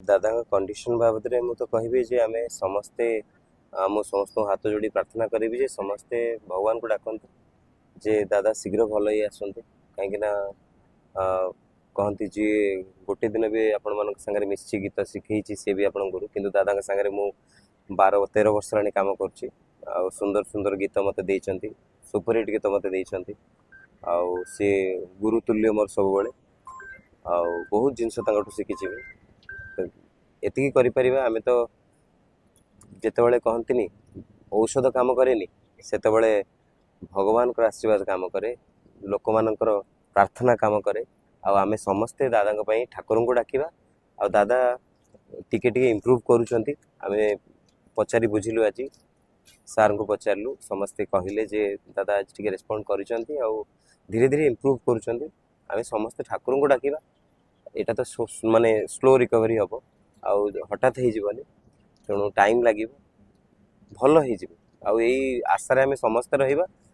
ଦାଦାଙ୍କ କଣ୍ଡିସନ୍ ବାବଦରେ ମୁଁ ତ କହିବି ଯେ ଆମେ ସମସ୍ତେ, ମୁଁ ସମସ୍ତଙ୍କୁ ହାତ ଯୋଡ଼ି ପ୍ରାର୍ଥନା କରିବି ଯେ ସମସ୍ତେ ଭଗବାନଙ୍କୁ ଡାକନ୍ତୁ ଯେ ଦାଦା ଶୀଘ୍ର ଭଲ ହେଇ ଆସନ୍ତୁ। କାହିଁକିନା କହନ୍ତି, ଯିଏ ଗୋଟେ ଦିନ ବି ଆପଣମାନଙ୍କ ସାଙ୍ଗରେ ମିଶିଛି, ଗୀତ ଶିଖେଇଛି, ସିଏ ବି ଆପଣଙ୍କ ଗୁରୁ। କିନ୍ତୁ ଦାଦାଙ୍କ ସାଙ୍ଗରେ ମୁଁ 12-13 ବର୍ଷ ହେଲାଣି କାମ କରୁଛି ଆଉ ସୁନ୍ଦର ସୁନ୍ଦର ଗୀତ ମୋତେ ଦେଇଛନ୍ତି, ସୁପରହିଟ୍ ଗୀତ ମୋତେ ଦେଇଛନ୍ତି ଆଉ ସିଏ ଗୁରୁ ତୁଲ୍ୟ ମୋର ସବୁବେଳେ ଆଉ ବହୁତ ଜିନିଷ ତାଙ୍କଠୁ ଶିଖିଛି ମୁଁ। ତ ଏତିକି କରିପାରିବା ଆମେ ତ, ଯେତେବେଳେ କହନ୍ତିନି ଔଷଧ କାମ କରେନି, ସେତେବେଳେ ଭଗବାନଙ୍କର ଆଶୀର୍ବାଦ କାମ କରେ, ଲୋକମାନଙ୍କର ପ୍ରାର୍ଥନା କାମ କରେ। ଆଉ ଆମେ ସମସ୍ତେ ଦାଦାଙ୍କ ପାଇଁ ଠାକୁରଙ୍କୁ ଡାକିବା। ଆଉ ଦାଦା ଟିକେ ଟିକେ ଇମ୍ପ୍ରୁଭ୍ କରୁଛନ୍ତି। ଆମେ ପଚାରି ବୁଝିଲୁ, ଆଜି ସାର୍ଙ୍କୁ ପଚାରିଲୁ, ସମସ୍ତେ କହିଲେ ଯେ ଦାଦା ଆଜି ଟିକେ ରେସ୍ପଣ୍ଡ କରିଛନ୍ତି ଆଉ ଧୀରେ ଧୀରେ ଇମ୍ପ୍ରୁଭ୍ କରୁଛନ୍ତି। ଆମେ ସମସ୍ତେ ଠାକୁରଙ୍କୁ ଡାକିବା। ଏଇଟା ତ ମାନେ ସ୍ଲୋ ରିକଭରି ହେବ ଆଉ ହଠାତ୍ ହେଇଯିବନି, ତେଣୁ ଟାଇମ୍ ଲାଗିବ, ଭଲ ହେଇଯିବ ଆଉ ଏଇ ଆଶାରେ ଆମେ ସମସ୍ତେ ରହିବା।